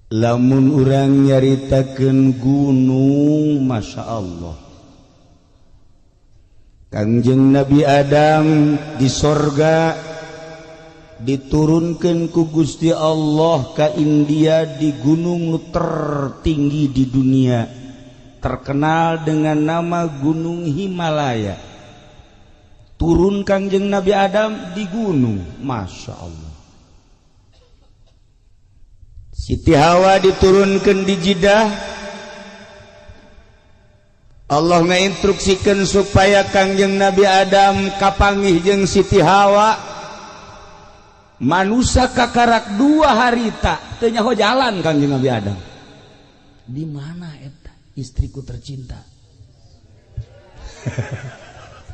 Lamun urang nyaritakeun gunung, Masya Allah, Kangjeng Nabi Adam di sorga diturunkan ku Gusti Allah ke India di gunung nu tertinggi di dunia, terkenal dengan nama Gunung Himalaya. Turun Kangjeng Nabi Adam di gunung, Masya Allah. Siti Hawa diturunkan di Jeddah. Allah ngainstruksikan supaya Kangjeng Nabi Adam kapanggih jeung Siti Hawa. Manusia kakarak 2 harita teu nyaho jalan. Kangjeng Nabi Adam di mana eta istriku tercinta,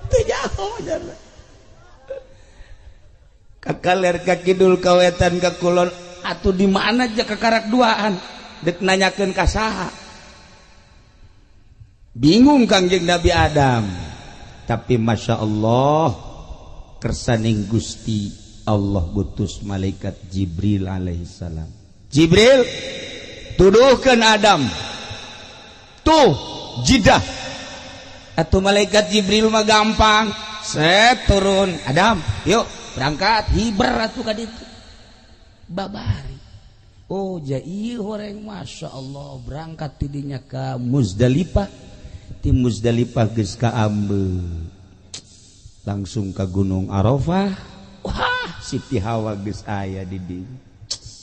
teu nyaho jalan ka kaler, ka kidul, ka wetan, ka kulon, atuh di mana aja kakarak duaan, dek nanyakeun ka saha, bingung Kangjeng Nabi Adam. Tapi Masya Allah, kersaning Gusti Allah gutus malaikat Jibril alaihissalam. Jibril, tuduhkan Adam tuh Jidah. Atau malaikat Jibril mah gampang, set turun, "Adam, yuk berangkat." Hiber atuh ka ditu babari. Oh ja, horeng, Masya Allah, berangkat tidinya ke Muzdalifah. Ti Muzdalifah geus ka Ambe, langsung ke Gunung Arafah. Wah, Siti Hawa geus aya di dieu.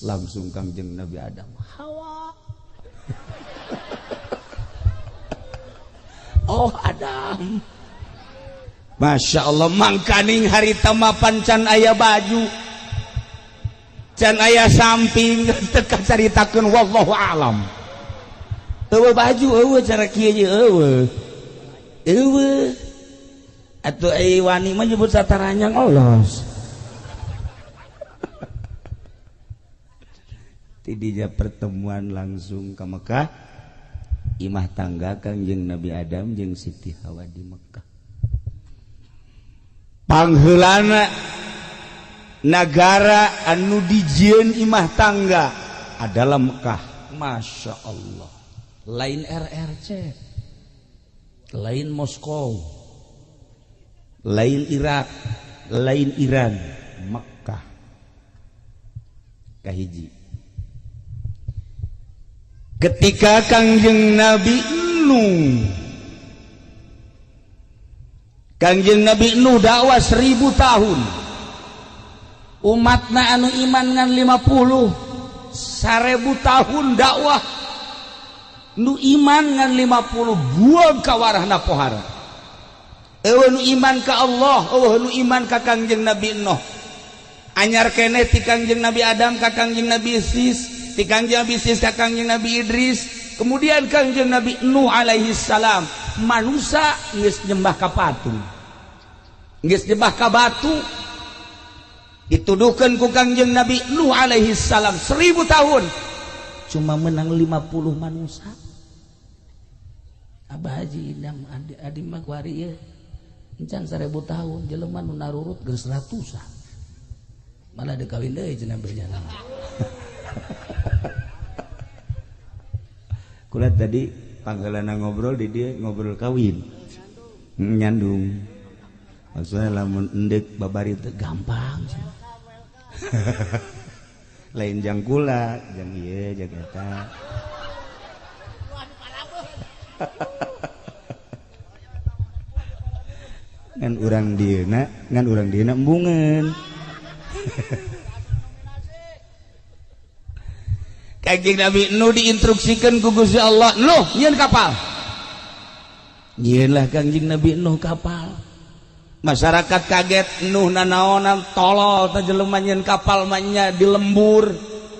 Langsung Kangjeng Nabi Adam, "Hawa." "Oh, Adam." Masya Allah, mangkaning harita mapan can aya baju, can aya samping, teka caritakeun, wallahu alam. Eueuh baju, eueuh cara kieu je, eueuh eueuh atuh. Ai wani mah nyebut sataranyang olos. Tidinya pertemuan, langsung ke Mekah, imah tangga Kangjeng Nabi Adam jeung Siti Hawa di Mekah. Pangheulana negara anu dijieun imah tangga adalah Mekah. Masya Allah, lain RRC, lain Moskow, lain Irak, lain Iran, Mekah kahiji. Ketika Kangjeng Nabi Nuh, Kangjeng Nabi Nuh dakwah 1000 tahun, umatna anu iman ngan 50. 1000 tahun dakwah, nu iman ngan 50. Buang kawarahna pohara. Eueuh nu iman ka Allah, eueuh nu iman ka Kangjeng Nabi Nuh. Anyar keneh ti Kangjeng Nabi Adam ka Kangjeng Nabi Sis, ti Kangjeng Nabi Sis ka Kangjeng Nabi Idris, kemudian Kangjeng Nabi Nuh alaihi salam. Manusia geus nyembah ka patung, geus nyembah ka batu. Dituduhkan ku Kangjeng Nabi Nuh alaihi salam 1000 tahun cuma menang 50 manusia. Abah Haji Idam adi, adi mah kuari ieu encan 1000 tahun jelema nu narurut geus ratusan, malah ada kawin deui cenah berjalan. Kula tadi panggalana ngobrol di dia, ngobrol kawin, nyandung. Maksudnya lamun endek babari itu gampang sih. Lain jang kula, jang ieu, jang eta. Ngan urang dieuna, ngan urang dieuna embungeun. Kanjeng Nabi Nuh diinstruksikan ku Gusti Allah, "Nuh, nyieun kapal." Nyieunlah Kangjeng Nabi Nuh kapal. Masyarakat kaget, "Nuh nanaonan, tolol tah jelema nyieun kapal mah nya di lembur.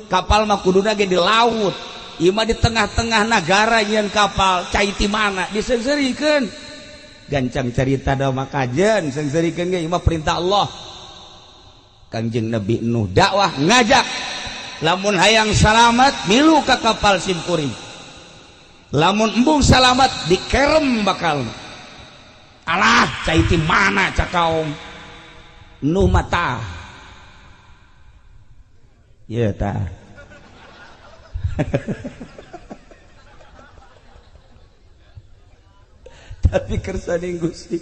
Kapal mah kuduna ge di laut. Ieu mah di tengah-tengah nagara nyieun kapal, cai ti mana?" Diseungseurikeun. Gancang carita da mah kajen, seungseurikeun ge ieu mah perintah Allah. Kangjeng Nabi Nuh dakwah, ngajak, lamun hayang salamat milu ka kapal simkuring, lamun embung salamat dikerem bakal. "Alah, cai ti mana?" cak kaum Nuh mata ya. Tah, Tapi kersaning Gusti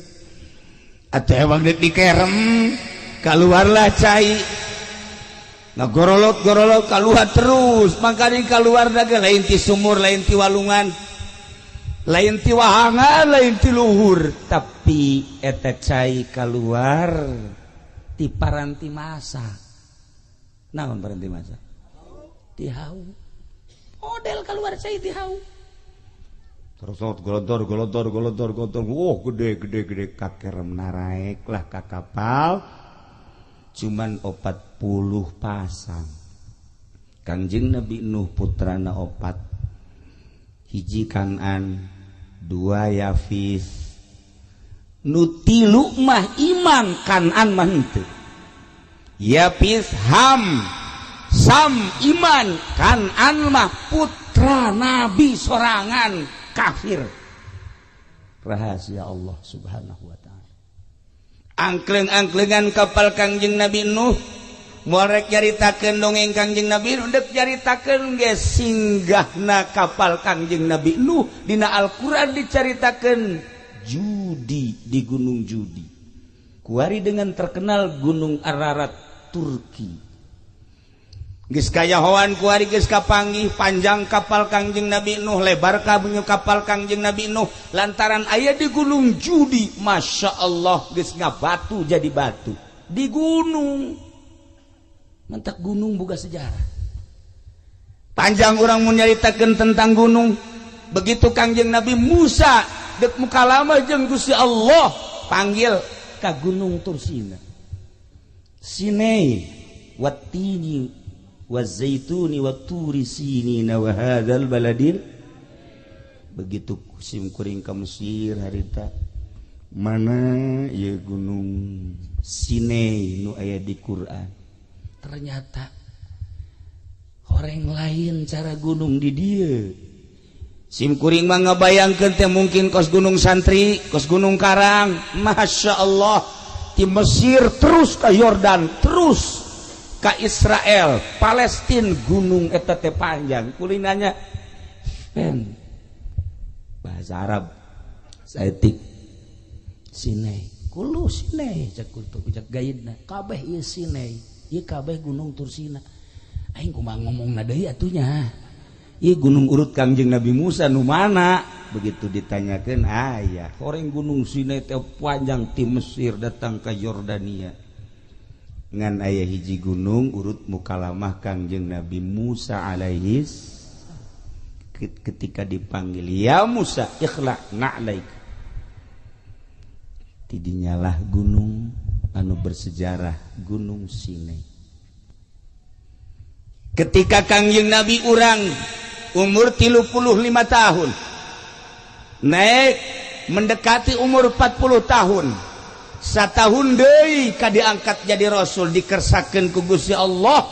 atau emang dek dikerem, keluarlah cai. Nah, gorolot gorolot keluar terus. Makanya keluar lagi lain ti sumur, lain ti walungan, lain ti wahangan, lain ti luhur, tapi eta cai keluar ti paranti masa. Naon paranti masa? Ti hau. Model keluar cai ti hau terus golontor golontor golontor golontor. Oh, gede gede gede. Kakerem naraek lah ka kapal, cuman 40 pasang. Kangjeng Nabi Nuh putrana opat, hiji Kanan, dua Yafis, nu tilu mah iman, Kanan mah henteu. Yafis, Ham, Sam iman, Kanan mah putra Nabi sorangan kafir. Rahasia Allah Subhanahu wa ta'ala. Angkleng-angklengan kapal Kangjeng Nabi Nuh. Moal rek nyaritakeun dongeng Kangjeng Nabi Nuh, dek nyaritakeun ge singgahna kapal Kangjeng Nabi Nuh dina Al-Qur'an dicaritakeun Judi, di Gunung Judi. Kuari dengan terkenal Gunung Ararat, Turki. Geus kayahoan kuari, geus kapanggih panjang kapal Kangjeng Nabi Nuh, lebar kabunyu kapal Kangjeng Nabi Nuh, lantaran aya di Gunung Judi. Masya Allah, geus ngabatu jadi batu di gunung. Mentak gunung boga sejarah panjang, orang mau nyaritakeun tentang gunung. Begitu Kangjeng Nabi Musa dek mukalama jeung Gusti Allah, panggil ka Gunung Tursina, Sinai, wattini wazaituni waturi sinina wa hadzal baladil. Begitu sim kuring ka Mesir harita, mana ya Gunung Sinai nu aya di Quran? Ternyata orang lain cara gunung di dieu. Sim kuring mah ngabayangkeun teh mungkin kos Gunung Santri, kos Gunung Karang. Masya Allah, di Mesir terus ke Yordan, terus ke Israel, Palestina, gunung eta teh panjang. Kulinanya pen bahasa Arab saeutik Sinai, kulu Sinai cek kultu cek gaidna kabeh ieu Sinai, ieu kabeh Gunung Tursina. Aing kumaha ngomongna deui atunya? Ieu gunung urut Kangjeng Nabi Musa nu mana? Begitu ditanyakeun, aya horeng Gunung Sinai teh panjang ti Mesir datang ke Yordania, ngan aya hiji gunung urut mukalamah Kangjeng Nabi Musa alaihis. Ketika dipanggil, "Ya Musa, ikhla na'laik," tidinyalah gunung anu bersejarah, Gunung Sinai. Ketika Kangjeng Nabi urang umur 35 tahun, naik mendekati umur 40 tahun, satahun deui ka diangkat jadi rasul, dikersakeun ku Gusti Allah.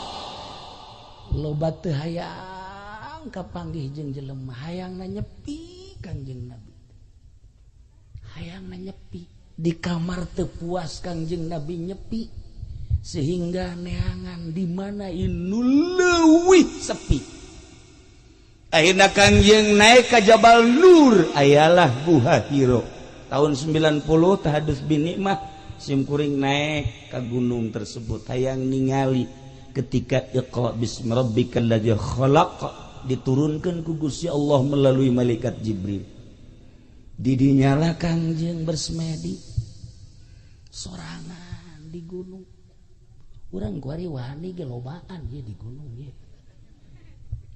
Loba teu hayang kapanggih jeung jelema, hayangna nyepi. Kangjeng Nabi hayangna nyepi di kamar, teu puas Kangjeng Nabi nyepi, sehingga neangan di mana inu leuwih sepi. Akhirnya Kangjeng naik ke Jabal Nur, ayalah Guha Hiro. Tahun 90 tahadus bin nikmah sim kuring naik ke gunung tersebut, hayang ningali ketika iqra bismi rabbikal ladzi khalaq diturunkan ku Gusti Allah melalui malaikat Jibril. Didinyalah Kangjeng bersemedi sorangan di gunung. Urang kuari wani ge lobaan ye di gunung ye.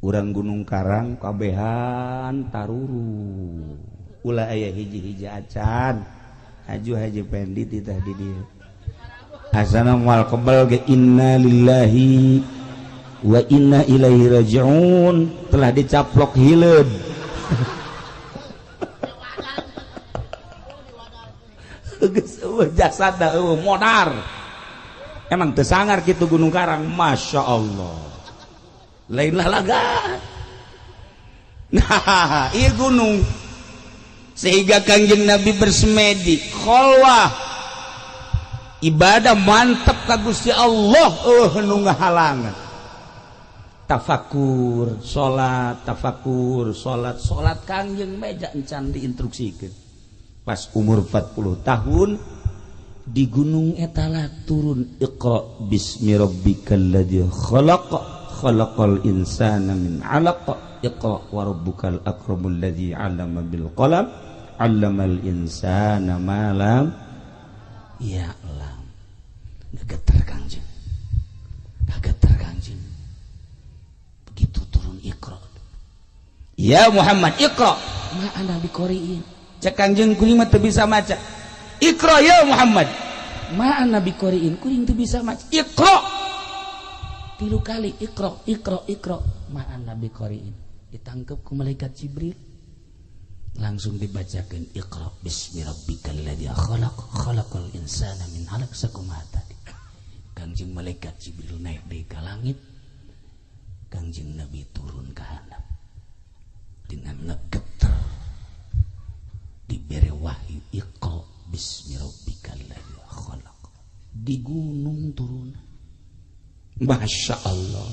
Urang Gunung Karang kabehan taruru, ulah aya hiji-hiji acan. Haju Haji Pendi titah di dieu, asana moal kebal ge. Inna lillahi wa inna ilaihi rajiun, telah dicaplok hileud. Geus eueuh jasad, eueuh modar. Emang teu sangar kitu Gunung Karang, Masya Allah, lainlah laga. Nah, iya gunung sehingga Kangjeng Nabi bersemedi, kholwah, ibadah mantep ka Gusti Allah, nu ngahalangan. Tafakur, salat, tafakur, salat, salat Kangjeng meja encan diinstruksikeun. Pas umur 40 tahun di gunung etala turun Iqra bismi rabbikal ladzi khalaq, khalaqal insana min 'alaq, iqra wa rabbukal akramul ladzi 'allama bil qalam, 'allamal insana ma lam ya'lam. Gegeter Kangjeng. Gegeter Kangjeng. Begitu turun Iqra. Ya Muhammad, Iqra. Ma ana biqoriin. Cek Kangjeng, kuring mah teu bisa maca. Iqra ya Muhammad. Ma ana biqoriin, kuring teu bisa maca. Iqra. Tilu kali Iqra, Iqra, Iqra. Ma ana biqoriin. Ditangkep ku malaikat Jibril. Langsung dibacakan Iqra bismi rabbikal ladzi khalaq, khalaqal insana min 'alaq, sakumaha tadi. Kangjeng malaikat Jibril naik deui ka langit. Kangjeng Nabi turun ke handap dengan ngegeter, diberi wahyu Iqra bismi rabbikal ladzi khalaq. Di gunung turun. Masya Allah.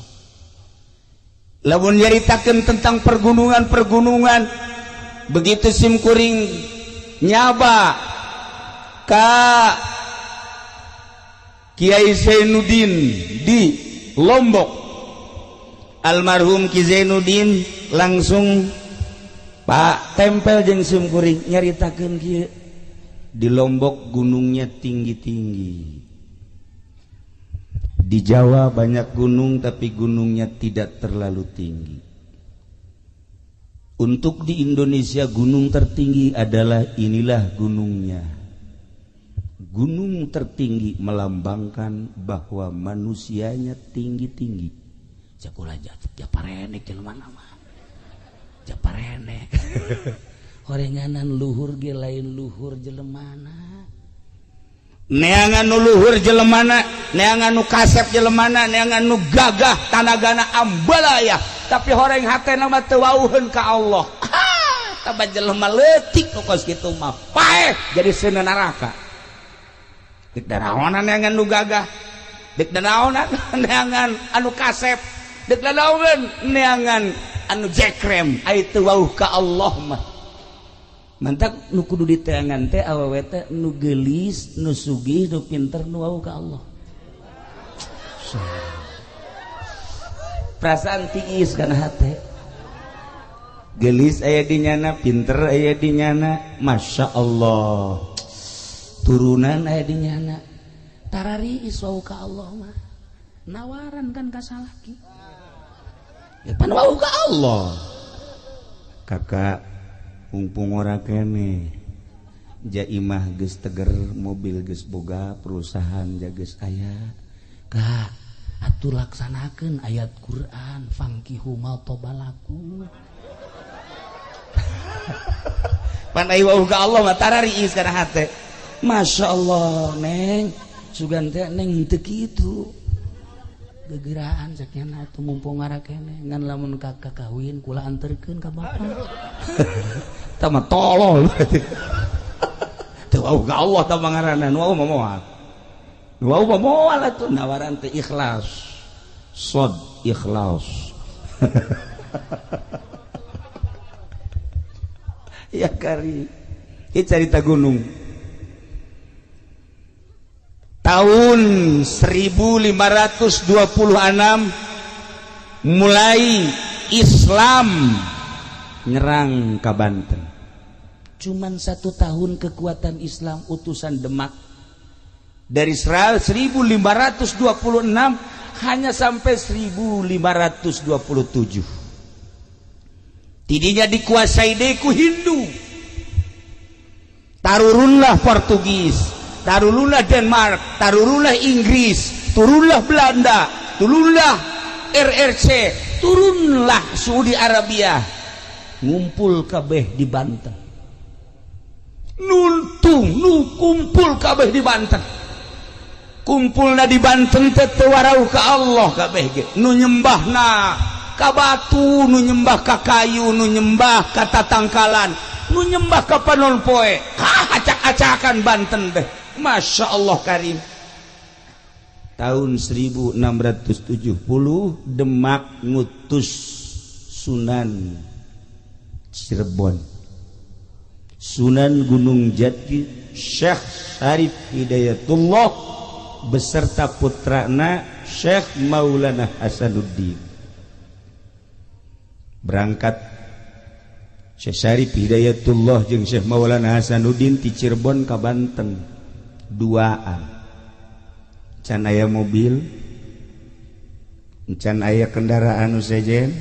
Lamun nyaritakeun tentang pergunungan-pergunungan, begitu sim kuring nyaba ka Kiai Zainuddin di Lombok, almarhum Ki Zainuddin langsung Pak tempel jeung sim kuring nyaritakeun kieu, di Lombok gunungnya tinggi-tinggi, di Jawa banyak gunung tapi gunungnya tidak terlalu tinggi. Untuk di Indonesia gunung tertinggi adalah inilah gunungnya. Gunung tertinggi melambangkan bahwa manusianya tinggi-tinggi. Cakula japarenek jelema mah. Japarenek. Horenganan luhur ge lain luhur jelemana. Neangan nu luhur jelemana, neangan nu kasep jelemana, neangan nu gagah tanagana ambalaya, tapi horeng hatena mah teu wauheun ka Allah. Taba jelema leutik nu kos kitu mah paeh jadi seuneu neraka. Dek daraonan neangan nu gagah, dek daraonan neangan anu kasep, dek daraonan neangan anu jekrem, ai teu wauh ka Allah mah. Mantak nu kudu diteangan teh awewe teh nu geulis, nu sugih, nu pinter, nu wauh ka Allah. Perasaan tiis kana hate. Geulis aya di nyana, pinter aya di nyana, Masya Allah. Turunan aya di nyana. Tarariis wauh ka Allah mah. Nawaran kan ka salaki. Ya pan wauh ka Allah. Kakak mumpung ora kene jaimah geus teger, mobil geus boga, perusahaan geus aya, Kak, atuh laksanakeun ayat Quran fankihu ma tobalakum. Pan ai wauh ka Allah mah tarariis kana hate. Masya Allah, Neng, sugan teh Neng teu kitu gegeraan cek nya atuh mumpung ngara kene ngan lamun kakak kawin kula anterkeun ka bapak. Tah mah tolol berarti. Teu wauh ka Allah tah mah ngaranna, nu wauh mah moal. Nu wauh mah moal atuh nawaran teh ikhlas. Sod ikhlas. Ya kari. Ieu carita gunung. Tahun 1526 mulai Islam nyerang ke Banten. Cuman 1 tahun kekuatan Islam utusan Demak dari 1526 hanya sampai 1527. Tidinya dikuasai deku Hindu. Tarurunlah Portugis, tarurunlah Denmark, tarurunlah Inggris, turunlah Belanda, turunlah RRC, turunlah Saudi Arabia, ngumpul kabeh di Banten. Nuntung nu kumpul kabeh di Banten. Kumpulna di Banten teh teu warauh ka Allah kabeh ge. Nu nyembahna ka batu, nu nyembah ka kayu, nu nyembah ka tatangkalan, nu nyembah ka panon poe. Acak-acakan Banten deh. Masya Allah karim. Tahun 1670 Demak ngutus Sunan Cirebon, Sunan Gunung Jati, Syekh Syarif Hidayatullah beserta putrana Syekh Maulana Hasanuddin. Berangkat Syekh Syarif Hidayatullah jeung Syekh Maulana Hasanuddin ti Cirebon ka Banten duaan. Can aya mobil, can aya kendaraan nu sejen.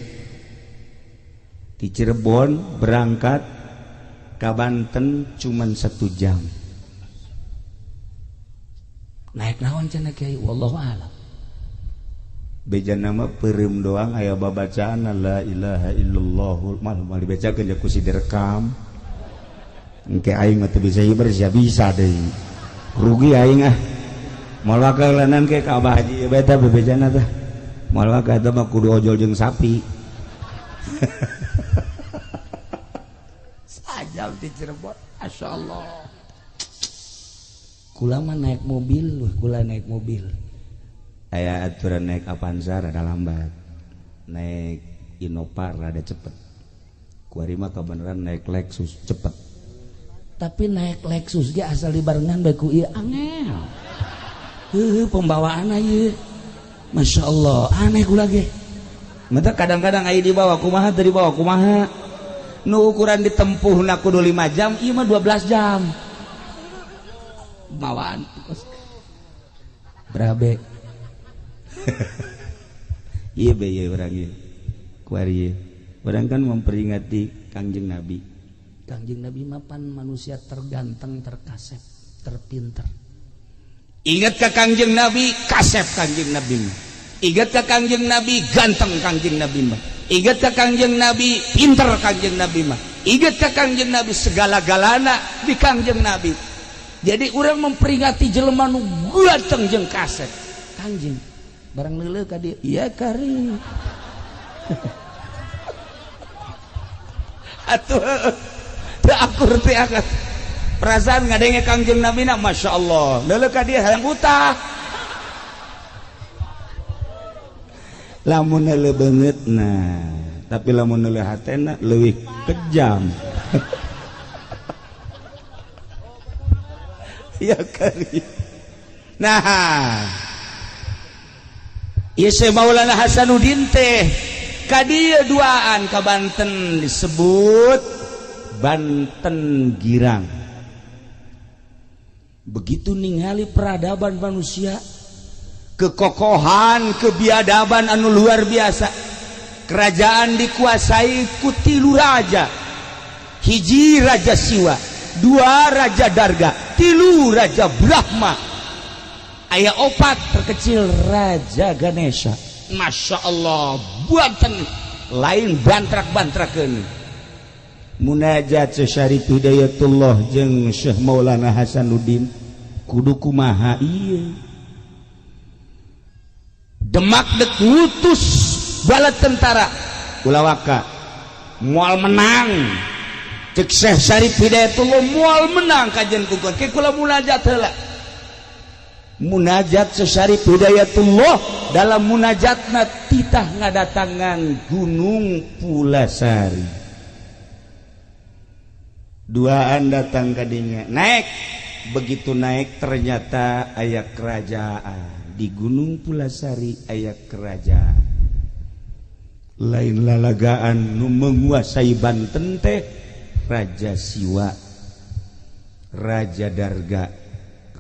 Ti Cirebon berangkat ka Banten cuman 1 jam. Naik naon cenah kiai? Wallahu a'lam. Beja nama peureum doang aya babacaan la ilaha illallah mah moal dibacakeun ja ku si direkam. Engke aing mah teu bisa hiber sia bisa deui. Rugi aing ah. Moal wakalanan ke ka Abah Haji bae tah bebejana tah. Moal wakal eta mah kudu ojol jeung sapi. Sajam di Cirebon, masyaallah. Kula mah naik mobil, kula naik mobil. Aya aturan naik Avanza rada lambat, naik Innova rada cepet. Kuari mah kabeneran naik Lexus cepet. Tapi naik Lexus ge asal dibarengan bae ku ieu angel. Heuh pembawaan ieu. Masya Allah, aneh kula ge. Mata kadang-kadang aya dibawa kumaha teu dibawa kumaha. Nu ukuran ditempuhna kudu 5 jam, ieu mah 12 jam. Bawaan berabe. Iya be ieu urang ieu. Kuari ieu. Urang kan memperingati Kangjeng Nabi. Kangjeng Nabi mah pan manusia terganteng, terkasep, terpinter. Ingat ka Kangjeng Nabi, kasep Kangjeng Nabi mah. Ingat ka Kangjeng Nabi, ganteng Kangjeng Nabi mah. Ingat ka Kangjeng Nabi, pinter Kangjeng Nabi mah. Ingat ka Kangjeng Nabi, segala-galana di Kangjeng Nabi. Jadi orang memperingati jelema nu ganteng jeung kasep. Kangjeng barang leuleuh ka dieu, iya kari. Atuh teu akur teh akat. Perasaan ngadenge Kangjeng Nabi na Masya Allah. Leuleuh ka dieu hayang utah. Lamun leuleuh beungeutna, tapi lamun leuleuh hatena leuwih kejam. Ya kari. Nah, ieu Syekh Maulana Hasanuddin teh ka dieu duaan ka Banten disebut Banten Girang. Begitu ningali peradaban manusia, kekokohan, kebiadaban anu luar biasa. Kerajaan dikuasai ku 3 raja. Hiji Raja Siwa, 2 Raja Darga, 3 Raja Brahma, aya 4 terkecil Raja Ganesha. Masya Allah, buatan lain bantrak-bantrakeun. Munajat Syekh Syarif Hidayatullah jeung Syekh Maulana Hasanuddin kudu kumaha ieu. Demak dek ngutus bala tentara ulah waka moal menang. Cek Syekh Syarif Hidayatullah moal menang kajian kukuan ke kula munajat heula. Munajat Syekh Syarif Hidayatullah dalam munajatna titah ngadatangan Gunung Pulasari. Duaan datang kadinya naik, begitu naik ternyata aya kerajaan di Gunung Pulasari, aya kerajaan lain lalagaan nu menguasai Banten teh Raja Siwa, Raja Darga,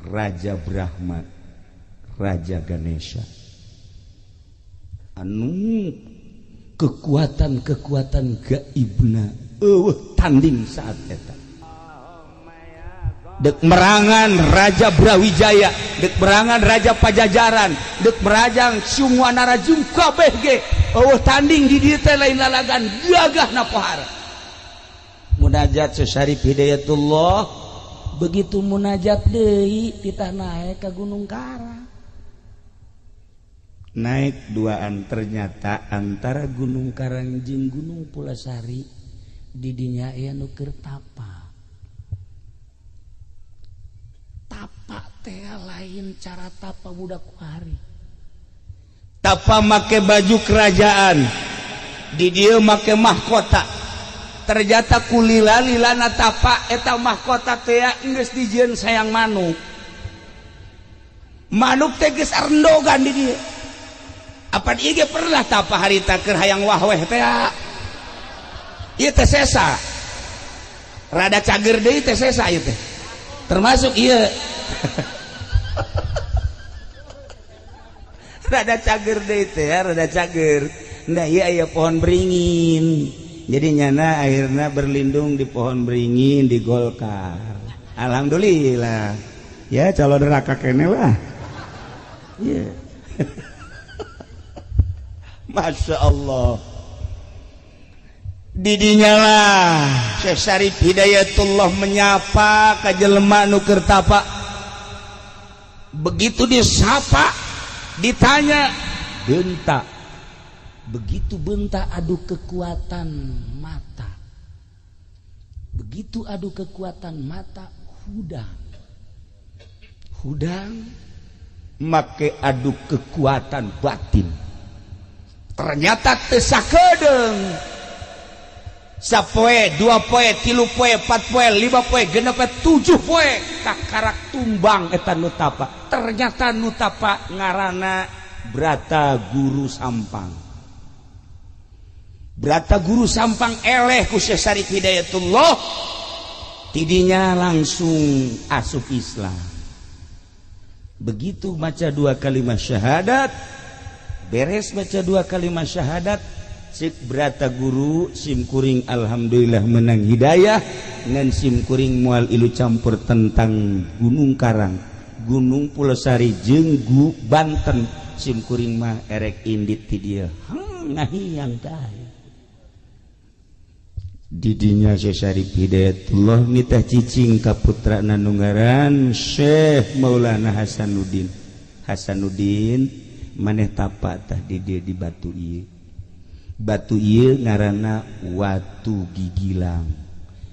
Raja Brahma, Raja Ganesha. Anu kekuatan-kekuatan gaibna eueuh tanding saat eta. Dek merangan Raja Brawijaya, dek merangan Raja Pajajaran, dek merajang Sungwanarajung kabeh ge eueuh tanding di dieu teh lain lalagan gagah pohara. Munajat Syekh Syarif Hidayatullah begitu munajat deui titah naik ka Gunung Karang. Naik duaan ternyata antara Gunung Karang jeung Gunung Pulasari di dinya aya nu keur tapa. Tapa teh lain cara tapa budak kuari. Tapa make baju kerajaan, di dieu make mahkota. Ternyata kulila lilana tapa, eta mahkota teh geus dijieun sayang manuk. Manuk teh geus arendogan di dieu. Apa ieu ge pernah tapa harita keur hayang wahweh teh? Ieu teh sesa. Rada cager deui teh sesa ieu teh. Termasuk ieu. Rada cager deui teh, rada cager. Nah, ieu aya pohon beringin. Jadi nyana akhirnya berlindung di pohon beringin di Golkar. Alhamdulillah. Ya calon neraka kene lah. Yeah. Masya Allah. Didinya lah Syekh Syarif Hidayatullah menyapa ka jelema nu keur tapa. Begitu disapa, ditanya, bentak. Begitu bentak adu kekuatan mata. Begitu adu kekuatan mata, hudang. Hudang make adu kekuatan batin. Ternyata teu sakedeung. Sapoe, 2 poe, 3 poe, 4 poe, 5 poe, 6 poe, 7 poe kakarak tumbang eta nu tapa. Ternyata nu tapa ngaranna Brata Guru Sampang. Brata Guru Sampang eleh ku Syekh Syarif Hidayatullah, tidinya langsung asup Islam. Begitu maca 2 kalimat syahadat, beres baca 2 kalimat syahadat, cek Brata Guru simkuring alhamdulillah menang hidayah ngan simkuring moal ilu campur tentang Gunung Karang, Gunung Pulosari jeung Banten. Simkuring mah erek indit ti dieu. Ngahiyang tah. Didinya Syekh Syarif Hidayatullah nitah cicing ka putrana nu ngaran Syekh Maulana Hasanuddin. Hasanuddin maneh tapa tah di dieu di batu ieu. Batu ieu ngaranna Watu Gigilang.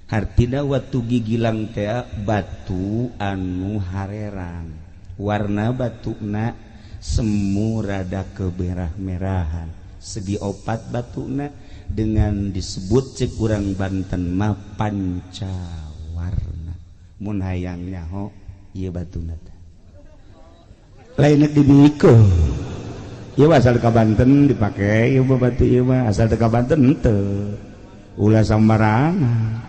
Hartina Watu Gigilang teh batu anu harerang. Warna batuna semu rada kemerah-merahan. Segi opat batuna dengan disebut cek urang Banten mah pancawarna. Mun hayang nyaho ieu batuna teh. Lain dibikeun. Ieu asal ka Banten dipake, ieu mah batu ieu mah asal teu ka Banten henteu. Ulah sambarangan.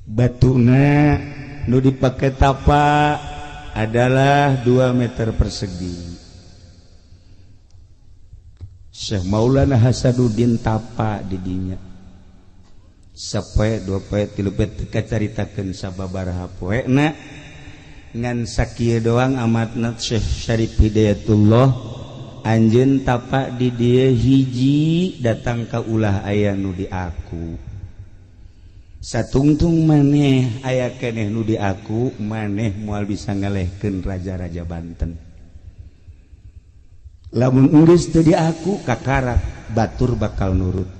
Batuna nu dipake tapa adalah 2 meter persegi. Syekh Maulana Hasanuddin tapa didinya. Sapoe, 2 poe, 3 poe teu kacaritakeun sababaraha poena. Ngan sakieu doang amatna Syekh Syarif Hidayatullah anjeun tapa di dieu hiji datang ka ulah aya nu di aku. Satungtung maneh aya keneh nu di aku, maneh moal bisa ngalehkeun raja-raja Banten. Lamun geus teu di aku kakarak batur bakal nurut.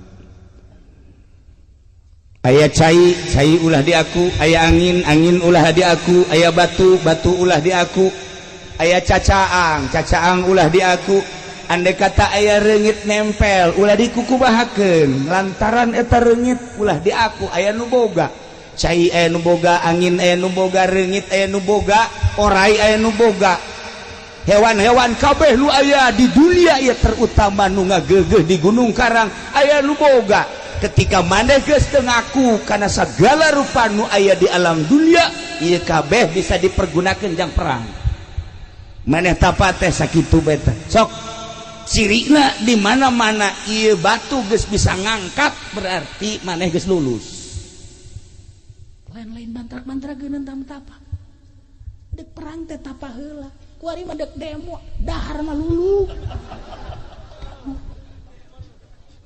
Aya cai, cai ulah di aku, aya angin, angin ulah di aku, aya batu, batu ulah di aku, aya cacaang, cacaang ulah di aku. Andai kata aya reungit nempel ulah dikukubahakeun lantaran eta reungit ulah di aku. Aya nu boga cai, aya nu boga angin, aya nu boga reungit, aya nu boga orai, aya nu boga hewan-hewan kabeh nu aya di dunia ieu, terutama nu ngageugeuh di Gunung Karang aya nu boga. Ketika maneh geus teu ngaku kana sagala rupa nu aya di alam dunia ieu kabeh bisa dipergunakeun jang perang. Maneh tapa teh sakitu beta sok cirina di mana-mana ieu batu geus bisa ngangkat berarti maneh geus lulus. Lain-lain mantrak-mantra geuneun tapa. Dek perang teh tapa heula. Kuari mah dek demo, dahar mah lulu.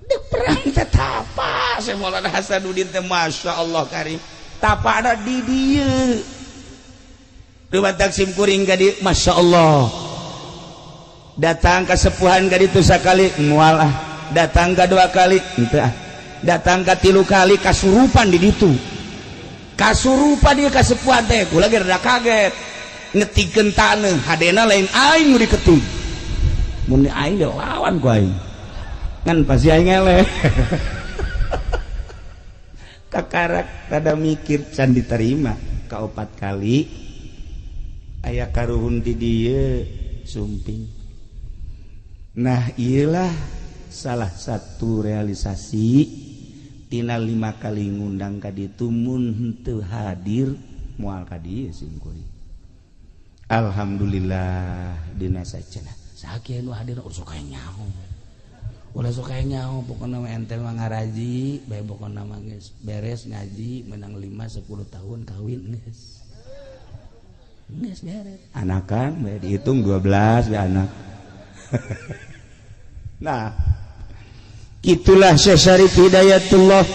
Dek perang teh tapa. Syekh Maulana Hasanuddin teh Masya Allah karim. Tapa ada di dieu. Dumatak sim kuring ka dieu, Masya Allah. Datang ke sepuhan ka ditu sakali moal ah. Datang ka 2 kali henteu ah. Datang ka 3 kali kasurupan di ditu. Kasurupan ieu kasepuhan teh, kula ge rada kaget. Ngetikeun taneuh, hadena lain aing nu diketik. Mun aing ge lawan ku aing. Ngan pasti aing eleh. Kakarak rada mikir can diterima kaopat kali aya karuhun di dieu sumping. Nah, iyalah salah satu realisasi tina 5 kali ngundang ka ditu mun henteu hadir moal ka dieu simkuring. Alhamdulillah dina sacenah. Sakieu nu hadir ulah sok aya nyaho. Ulah sok aya nyaho pokona mah ente mah ngaraji bae pokona mah geus beres ngaji menang 5 10 tahun kawin geus. Geus beres. Anakan bae dihitung 12 bae anak. Nah, itulah Syekh Syarif Hidayatullah.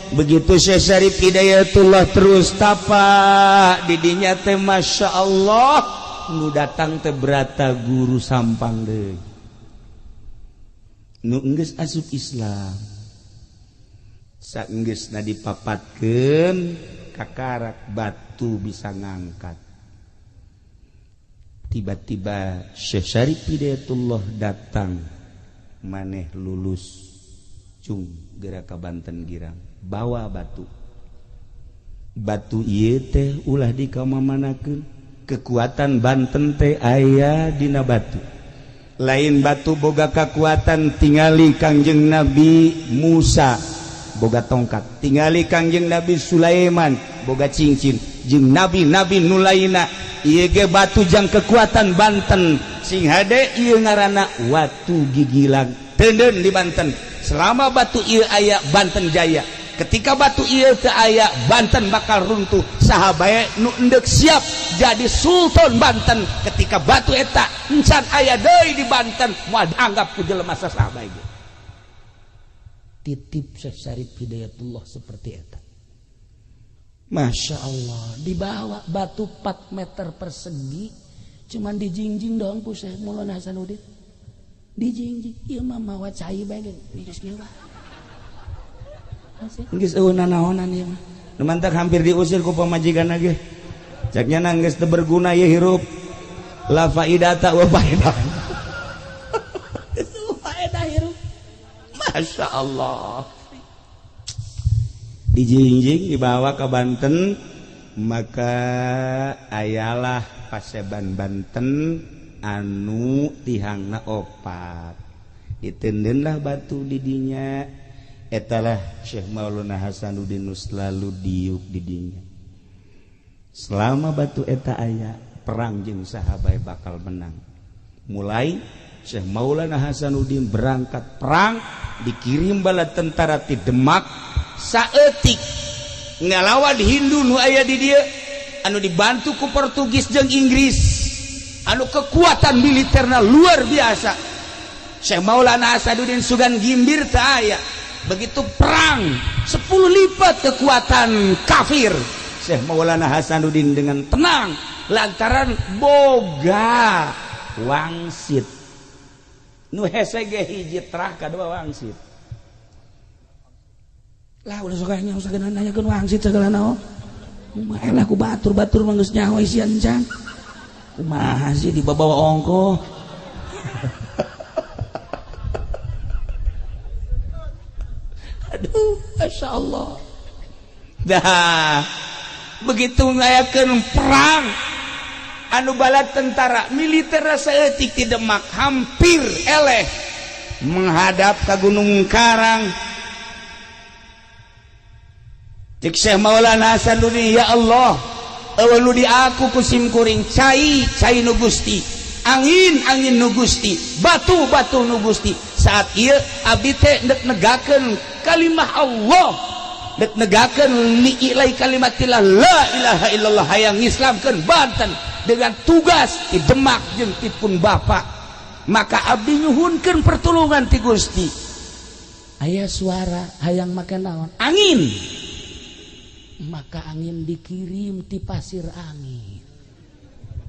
Begitu Syekh Syarif Hidayatullah terus tapa didinya teh Masya Allah nu datang teh berata guru Sampang deui nu enggeus asup Islam saenggeusna dipapatkeun kakarak batu bisa ngangkat. Tiba-tiba Syekh Syarif Hidayatullah datang maneh lulus cung gerak ka Banten Girang bawa batu. Batu ieu teh ulah dikamamanakeun, kekuatan Banten teh aya dina batu. Lain batu boga kekuatan, tingali Kangjeng Nabi Musa boga tongkat, tingali Kangjeng Nabi Sulaiman boga cincin, jeung nabi-nabi nu lainna ieu ge batu jang kekuatan Banten. Sing hade ieu ngaranna watu gigilang teuneun di Banten. Selama batu ieu aya Banten jaya. Ketika batu ieu teu aya Banten bakal runtuh. Saha bae nu endek siap jadi sultan Banten ketika batu eta encan aya deui di Banten moal dianggap ku jelema saha bae ge. Titip Syekh Syarif Hidayatullah seperti eta. Masya Allah, dibawa batu 4 meter persegi cuman dijingjing doang ku Syekh Maulana Hasanuddin. Dijingjing, ieu mah mawa cai bae ge geus kieu bae. Geus eueuh nanaonan ieu mah. Nu mantak hampir diusir ku pamajikan ge. Cek nya geus teu berguna ieu hirup. La faidata wa faedah. Geus faedah hirup. Masya Allah. Dijingjing dibawa ke Banten, maka ayalah paseban Banten anu tihangna opat. Ditendenlah batu didinya. Etalah Syekh Maulana Hasanuddin nu selalu diuk didinya. Selama batu eta aya, perang jeung saha bae bakal menang. Mulai Syekh Maulana Hasanuddin berangkat perang, dikirim bala tentara ti Demak saeutik ngalawan Hindu nu aya di dieu anu dibantu ku Portugis jeung Inggris anu kekuatan militerna luar biasa. Syekh Maulana Hasanuddin sugan gimbir teu aya. Begitu perang 10 lipat kekuatan kafir, Syekh Maulana Hasanuddin dengan tenang lantaran boga wangsit nu hese ge hiji terah kadua wangsit. Lah ulah sok nya usah nanyakeun wangsit segala naon. Kumaha lah ku batur-batur mah geus nyaho isian can. Kumaha sih dibawa ongkoh. Aduh, Masya Allah. Dah begitu ngayakeun perang anu bala tentara militer saeutik di Demak hampir eleh menghadap ke Gunung Karang. Cek Syekh Maulana Hasanuddin, ya Allah, eueuh nu di aku ku simkuring cai cai nu Gusti, angin angin nu Gusti, batu batu nu Gusti. Saat ieu abdi teh ndek negakeun kalimah Allah, dek negakeun li'ilai kalimatillah la ilaha illallah, hayang ngislamkeun Banten dengan tugas di Demak jeung ti pun bapa. Maka abdi nyuhunkeun pertolongan ti Gusti. Aya suara hayang make naon? Angin. Maka angin dikirim ti pasir angin.